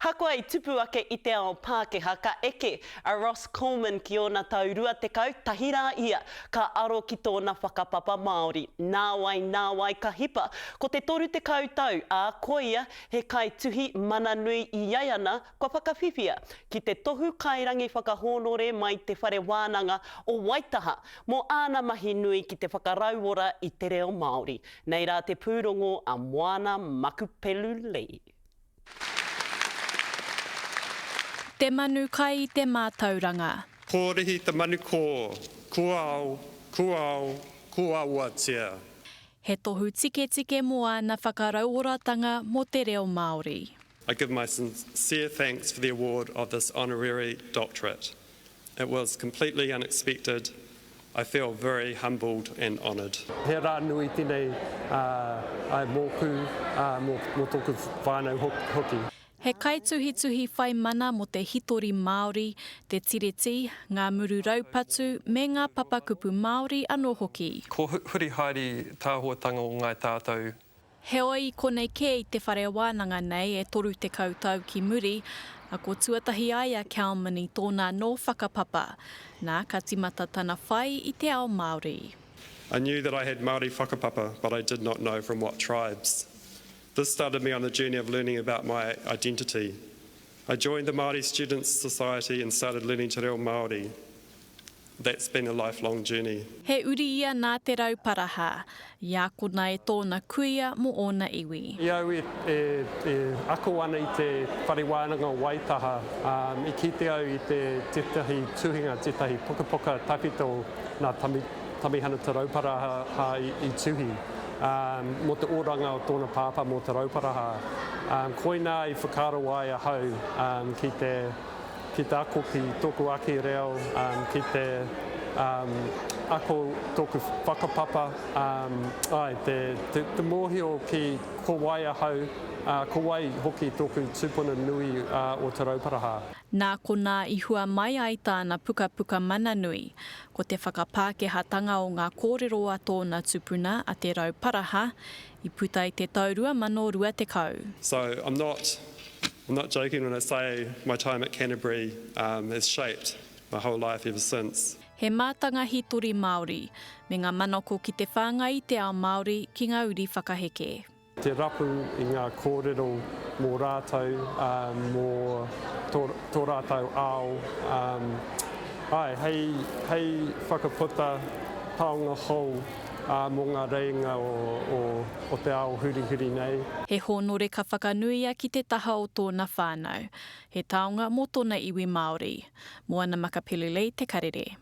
Hakoa i tupu ake i te ao Pākehā, ka eke a Ross Coleman ki ōna tau 20, tahi rā ia ka aro ki tōna whakapapa Māori. Nāwai, nāwai ka hipa ko te 30 tau, ā, koia he kaituhi mana nui i iaiana kua whakawhiwhia ki te tohu kairangi whakahōnore mai Te Whare Wānanga o Waitaha mō āna mahi nui ki te whakarauora i te reo Māori. Nei rā te pūrongo a Moana Makupelu Lee. Te manu kai i te mātauranga. Kōrihi te manu kō, kua ao, kua ao, kua awatea. He tohu tiketike mō āna whakarauoratanga mō te reo Māori. I give my sincere thanks for the award of this honorary doctorate. It was completely unexpected, I feel very humbled and honoured. He rā nui tēnei mōku, mō tōku whānau hoki. He kaituhituhi whai mana mō te hitori Māori, te Tiriti, ngā muru raupatu me ngā papakupu Māori anō hoki. Ko huri haere tāhuatanga o ngāi tātou. Heoi, i konei kē i te whare wānanga nei e 30 tau ki muri, ako tuatahi ai a Kelman i tōna anō whakapapa. Nā, ka timata tana whai i te ao Māori. I knew that I had Māori whakapapa but I did not know from what tribes. This started me on the journey of learning about my identity. I joined the Māori Students Society and started learning te reo Māori. That's been a lifelong journey. He uri ia nā Te Rauparaha, i ākona e tōna kuia mō ōna iwi. I au e ako ana i te Whare Wānanga o Waitaha, i kite au i te tētahi tuhinga, tētahi pukapuka tawhito nā Tamihana Te Rauparaha i tuhi, mō te oranga o tōna pāpā mō Te Rauparaha. Koinā i whakaaro ai ahau ki te. ki te ako ki tōku ake reo, ki te ako tōku whakapapa, āe, te mōhio ki ko wai ahau, ko wai hoki tōku tūpuna nui o Te Rauparaha. Nā konā i hua mai ai tāna pukapuka mana nui, ko te whakapākehātanga o ngā kōrero a tōna tupuna a Te Rauparaha, i puta i te tau 2020. So I'm not I'm not joking when I say my time at Canterbury has shaped my whole life ever since. He mātanga hītori Māori, me ngā manako ki te whāngai i te ao Māori ki ngā uri whakaheke. Te rapu i ngā kōrero mō rātou, mō tō rātou ao, āe, hei, hei whakaputa taonga hou mō ngā reinga o te ao hurihuri nei. He hōnore ka whakanuia ki te taha o tōna whānau. He taonga mō tōna iwi Māori. Moana Makapili Lee Te Karere.